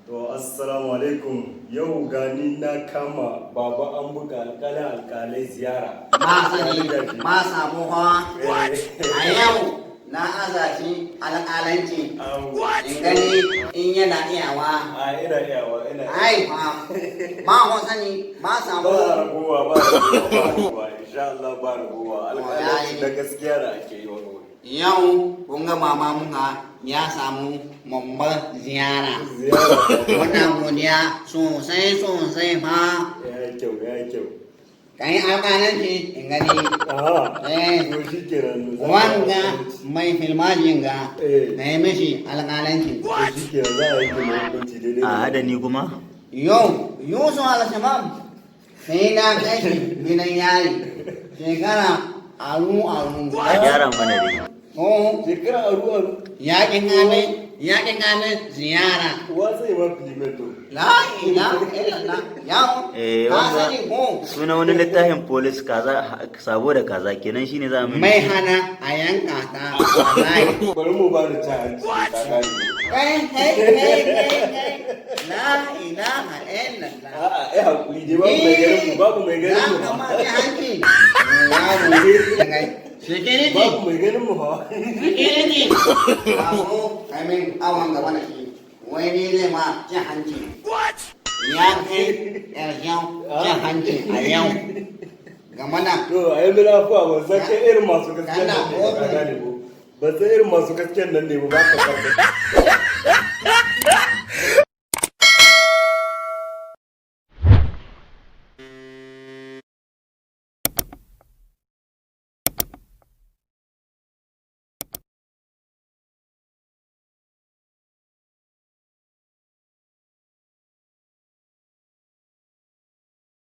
To, assalamu alaikum. Yau gani na kama Baba an buga alƙalin alƙalai ziyara. Ma sani ma samu hawa. A yau na aza shi alƙalanci. In gani in yana iyawa. A, ina iyawa, ina. Ai fa ma ho sani ma samu. Ba ragowa, ba ragowa, ba ragowa. Insha Allah ba ragowa. Alƙalanci na gaskiya da ake yi wani wuri. Yau kun ga mama muka ya samu mambar ziyara. Ziyara. Muna godiya sosai sosai fa. Ya yi kyau, ya yi kyau. Ka yi alƙalanci in gani. Aha. Eh. To shi kenan. Za a yi Wanga alƙalanci. mai filmajin ga ka yi mishi alƙalanci. To shi kenan, za a yi hukunci daidai. A hada ni kuma? Yau Yusuf Al-Shabab sai na kai shi gidan yari shekara aru aru. A gyara mana dai. Ko Shekara aru aru. yaƙin kame, yaƙin kame ziyara. Wa zai ma filimento? La ilaha illallah, yau Eh, ka wanga sani ko suna wani littafin police, kaza sabo da kaza kenan, shine za mu mai hana a yanka ta wallahi. Bari mu ba da cin hanci, ka gane. Kai kai kai kai kai, la ilaha illallah. A'a, ai hakuri dai, babu mai ganin mu, babu mai ganin mu. Za ka ma ci hanci yaro. Security. Babu mai ganin mu fa. Security. Abu kamin awon gaba da shi. Wai ni zai ma cin hanci. Ya kai ƙarshen cin hanci a yau. Game da To, a yi mina afuwa, ban san kai irin masu gaskiyan Kana nan ne ba, ka gane ko? Ban san irin masu gaskiyan nan ne ba, ba ka san.